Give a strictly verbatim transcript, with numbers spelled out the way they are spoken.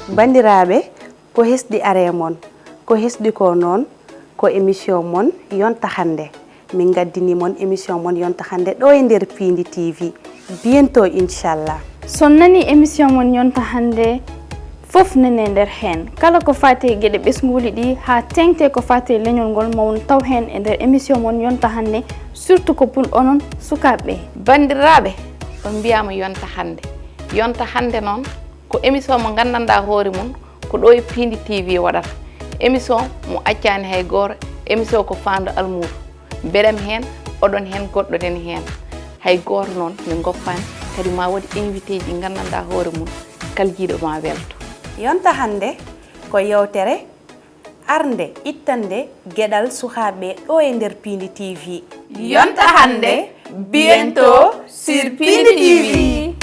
Banndiraaɓe, ko hesɗi aree mon, ko hesɗi ko noon, ko émission mon Yonta Hannde. Min ngaddini mon émission mon Yonta Hannde ɗo e nder Piindi T V. Bientôt, inchallah. So nani émission mon Yonta Hannde, fof nene nder heen. Kala ko faati e geɗe ɓesnguuli ɗi, haa teeŋti ko faati e leñol ngol, ma on taw heen e nder émission mon Yonta Hannde, surtout ko pour onon sukaaɓe ɓe. Banndiraaɓe, on mbiyaama Yonta Hannde. Yonta Hannde noon, ko émission mo nganndanɗaa hoore mum, ko ɗo e Piindi T V waɗata. Émission mo accaani hay gooto, émission ko faandu almuudo. Mbeɗam heen, oɗon heen, goɗɗo nani heen. Hay gooto noon min ngoppaani, kadi ma waɗ invité ji nganndanɗaa hoore mum, kala jiiɗo ma welto. Yonta Hannde ko yewtere arnde ittande geɗal sukaaɓe ɗo e nder Piindi T V. Yonta Hannde, bientôt sur Piindi T V.